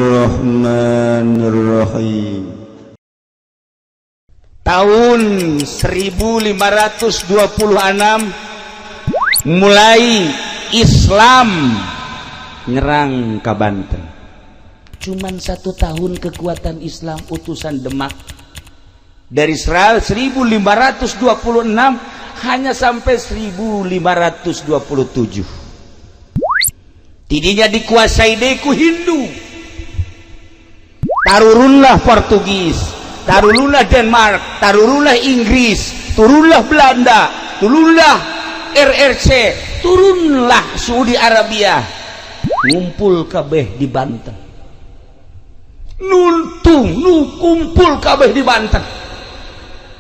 Bismillahirrahmanirrahim. Tahun 1526 mulai Islam nyerang ke Banten. Cuman satu tahun kekuatan Islam utusan Demak dari 1526 hanya sampai 1527. Tidinya dikuasai deku Hindu. Tarurunlah Portugis, tarurunlah Denmark, tarurunlah Inggris, turunlah Belanda, turunlah RRC, turunlah Saudi Arabia, ngumpul kabeh di Banten. Nuntung nu kumpul kabeh di Banten.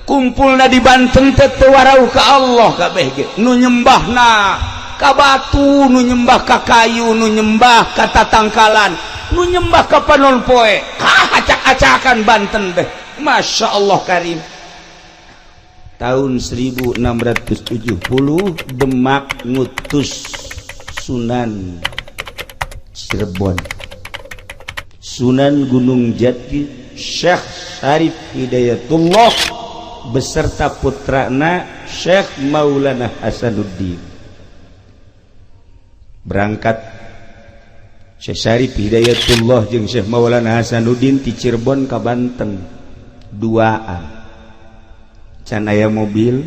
Kumpulna di Banten teh teu warau ka Allah kabeh ge. Nu nyembahna ka batu, nu nyembah ka kayu, nu nyembah ka tatangkalan, nu nyembah ka panon poe. Kah acak-acakan Banten deh. Masya Allah karim. Tahun 1670 Demak ngutus Sunan Cirebon, Sunan Gunung Jati, Syekh Syarif Hidayatullah beserta putrana Syekh Maulana Hasanuddin. Berangkat Syekh Syarif Hidayatullah jeung Syekh Maulana Hasanuddin ti Cirebon ka Banten duaan. Can aya mobil,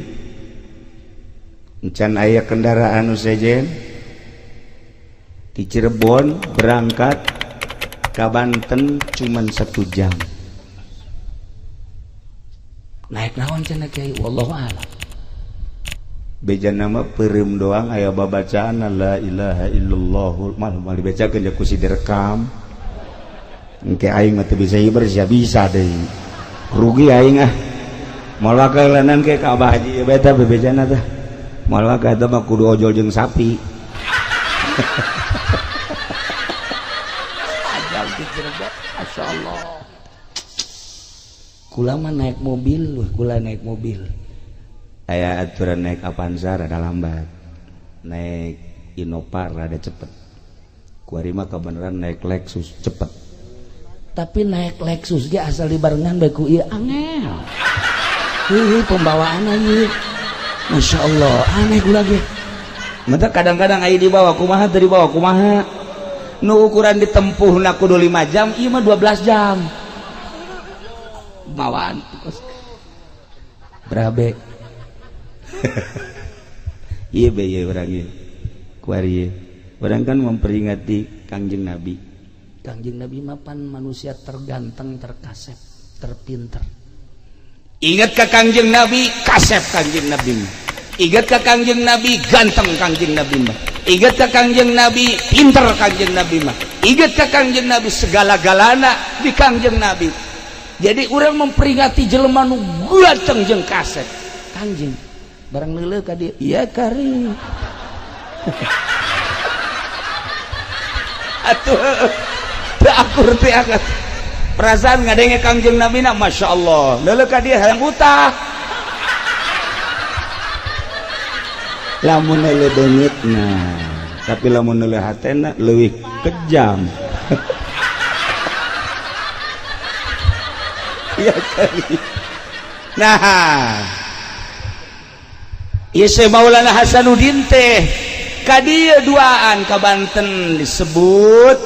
can aya kendaraan nu sejen. Di Cirebon berangkat ka Banten cuman 1 jam. Naik naon cenah kiai? Wallahu a'lam. Beja nama peureum doang aya babacaan la ilaha illallah malah mal dibacakeun ja ku si direkam. Engke aing mah teu bisa hiber sia bisa deui. Rugi aing ah. Moal wakalanan ke ka Abah Haji beta bebejana teh. Moal wakal eta mah kudu ojol jeung sapi. Ajal di Cirebon, masyaallah. Kula mah naik mobil, wah kula naik mobil. Aya aturan naik Avanza rada lambat, naik Innova rada cepet. Kuari mah kebenaran naik Lexus cepet. Tapi naik Lexus ge asal dibarengan bae ku ieu angel. Heuh pembawaan ieu. Masya Allah, aneh kula ge. Mata kadang-kadang aya dibawa kumaha teu dibawa kumaha. Nu ukuran ditempuhna kudu 5 jam, ieu mah 12 jam. Bawaan berabe. Iya be ieu urang ieu. Kuari ieu. Urang kan memperingati Kangjeng Nabi. Kangjeng Nabi mah pan manusia terganteng, terkasep, terpinter. Ingat ka Kangjeng Nabi, kasep Kangjeng Nabi mah. Ingat ka Kangjeng Nabi, ganteng Kangjeng Nabi mah. Ingat ka Kangjeng Nabi, pinter Kangjeng Nabi mah. Ingat ka Kangjeng Nabi segala-galana di Kangjeng Nabi. Jadi orang memperingati jelema nu ganteng jeung kasep. Kangjeng barang leuleuh ka dieu, iya kari. Atuh teu akur teh akur. Perasaan ngadenge Kangjeng Nabi na Masya Allah. Leuleuh ka dieu hayang utah. Lamun leuleuh beungeutna, tapi lamun leuleuh hatena leuwih kejam. Iya kali. Nah, ieu Syekh Maulana Hasanuddin teh ka dieu duaan ka Banten disebut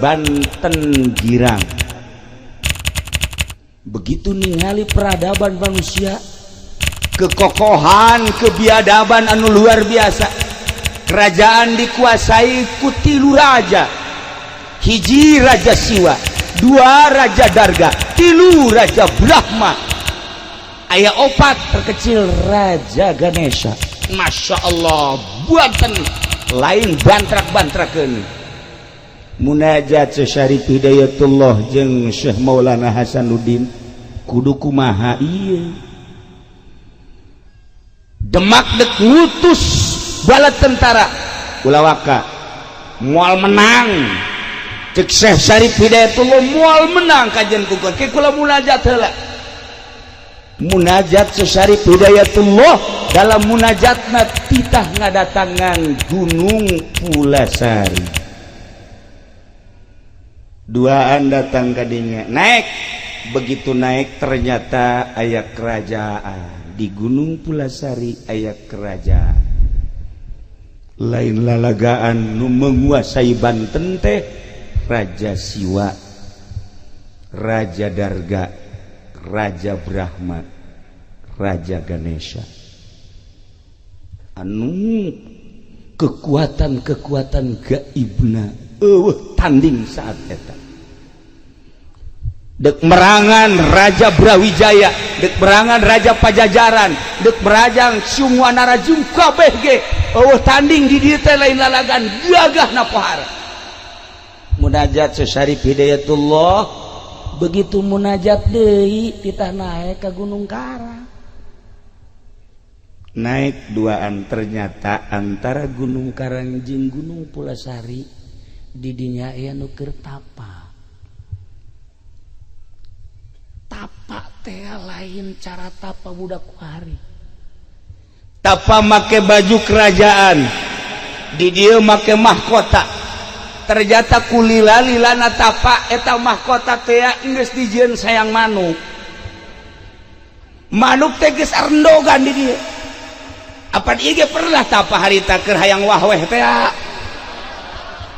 Banten Girang. Begitu ningali peradaban manusia, kekokohan, kebiadaban anu luar biasa. Kerajaan dikuasai ku 3 raja. Hiji raja Siwa, 2 raja Darga, 3 raja Brahma. Aya 4 terkecil raja Ganesha. Masya Allah, buatan lain bantrak-bantrakeun. Munajat Syekh Syarif Hidayatullah jeung Syekh Maulana Hasanuddin kudu kumaha ieu. Demak dek ngutus bala tentara ulah waka moal menang. Cek Syekh Syarif Hidayatullah moal menang kajian kukuan ke kula munajat heula. Munajat Syekh Syarif Hidayatullah dalam munajatna titah ngadatangan Gunung Pulasari. Duaan datang kadinya, naik. Begitu naik ternyata aya kerajaan di Gunung Pulasari, aya kerajaan lain lalagaan nu menguasai Banten teh Raja Siwa, Raja Darga, Raja Brahma, Raja Ganesha. Anu kekuatan-kekuatan gaibna eueuh tanding saat eta. Dek merangan Raja Brawijaya, dek merangan Raja Pajajaran, dek merajang semua narajung kabeh ge eueuh tanding di dieu teh lain lalagan gagahna pohara. Munajat Syekh Syarif Hidayatullah begitu munajat deui titah naek ka Gunung Karang. Naik duaan ternyata antara Gunung Karang jeung Gunung Pulasari di dinya aya nu keur tapa. Tapa teh lain cara tapa budak kuari. Tapa make baju kerajaan, di dieu make mahkota. Ternyata kulila-lilana tapa eta mahkota teh geus dijieun sayang manuk. Manuk teh geus arendogan di dieu. Apan ieu ge pernah tapa harita keur hayang wahweh teh.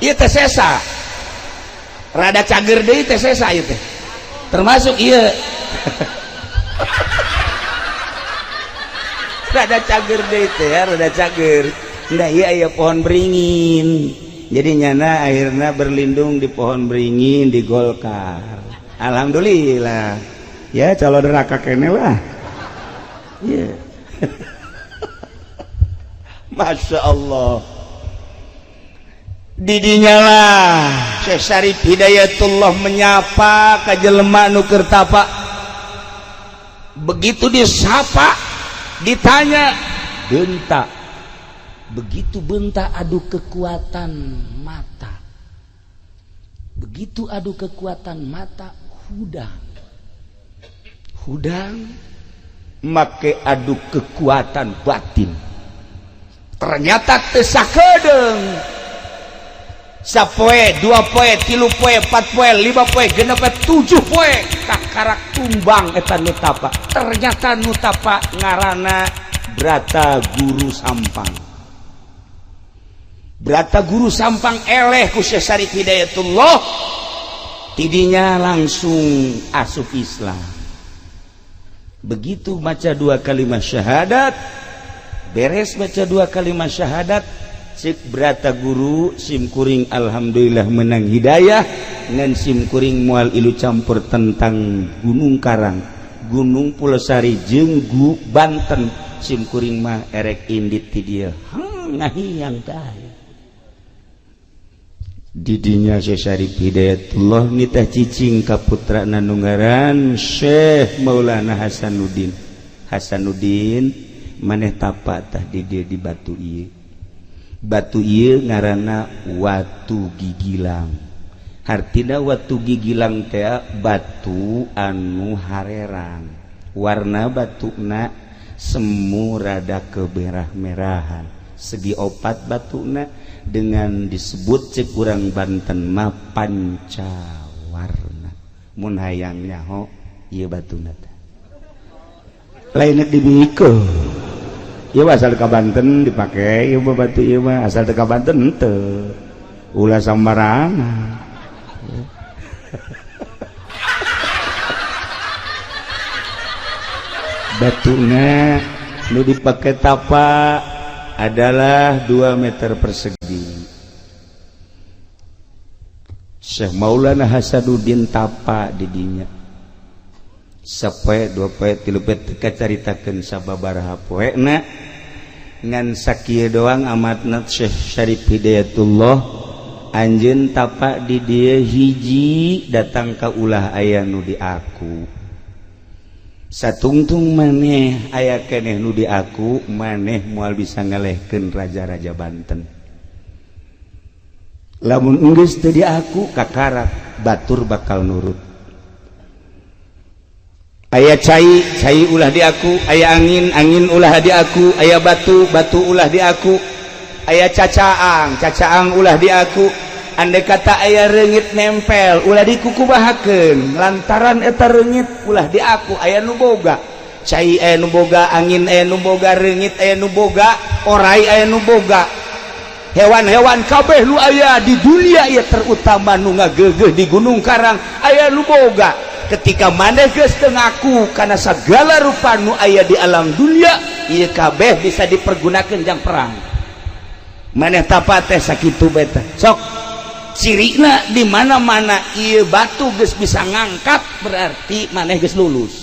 Ieu teh sesa. Rada cager deui teh sesa ieu teh. Termasuk ieu. Rada cager deui teh, rada cager. Nah ieu aya pohon beringin. Jadi nyana akhirnya berlindung di pohon beringin di Golkar. Alhamdulillah. Ya calon neraka kene lah. Iya. Masya Allah. Didinya lah Syekh Syarif Hidayatullah menyapa ka jelema nu keur tapa. Begitu disapa, ditanya, bentak. Begitu bentak adu kekuatan mata. Begitu adu kekuatan mata, hudang. Hudang make adu kekuatan batin. Ternyata teu sakedeung. Sapoe, dua poe, tilu poe, empat poe, lima poe, genep poe, tujuh poe kakarak tumbang eta nu tapa. Ternyata nu tapa ngaranna Brata Guru Sampang. Brata Guru Sampang eleh ku Syekh Syarif Hidayatullah, tidinya langsung asup Islam. Begitu baca dua kalimat syahadat, beres baca dua kalimat syahadat, cek Brata Guru simkuring alhamdulillah menang hidayah ngan simkuring moal ilu campur tentang Gunung Karang, Gunung Pulasari jeung Banten, simkuring mah erek indit ti dieu. Ngahiang tah. Didinya Syekh Syarif Hidayatullah nitah cicing ka putrana nu ngaran Syekh Maulana Hasanuddin. Hasanuddin maneh tapa tah di dieu di batu ieu. Batu ieu ngaranna Watu Gigilang. Hartina Watu Gigilang teh batu anu harerang. Warna batuna semu rada kemerah-merahan. Segi opat batuna dengan disebut cek urang Banten mah pancawarna. Mun hayang nyaho ieu batuna teh. Lain dibikeun. Ieu asal ka Banten dipake, ieu mah batu ieu mah asal teu ka Banten henteu. Ulah sambarangan. Batuna nu dipake tapa adalah 2 meter persegi. Syekh Maulana Hasanuddin tapa di dinya. Sapoe, dua poe, tilu poe teu kacaritakeun sababaraha poena. Ngan sakieu doang amatna Syekh Syarif Hidayatullah anjeun tapa di dieu hiji datang ka ulah aya nu di aku. Satungtung maneh aya keneh nu di aku, maneh moal bisa ngalehkeun raja-raja Banten. Lamun enggeus teu di aku kakarak batur bakal nurut. Aya cai, cai ulah di aku, aya angin, angin ulah di aku, aya batu, batu ulah di aku, aya cacaang, cacaang ulah di aku, Andai kata aya reungit nempel, ulah dikukumahakeun, lantaran eta reungit ulah diaku aya nu boga. Cai aya nu boga, angin aya nu boga, reungit aya nu boga, orai aya nu boga, hewan-hewan kabeh nu aya di dunia ya, terutama nu ngagegeh di Gunung Karang aya nu boga. Ketika maneh geus teu ngaku kana segala rupa nu aya di alam dunia, ieu kabeh bisa dipergunakan jang perang. Maneh tapa teh sakitu beta. Sok cirina di mana-mana ieu batu geus bisa ngangkat, berarti maneh geus lulus.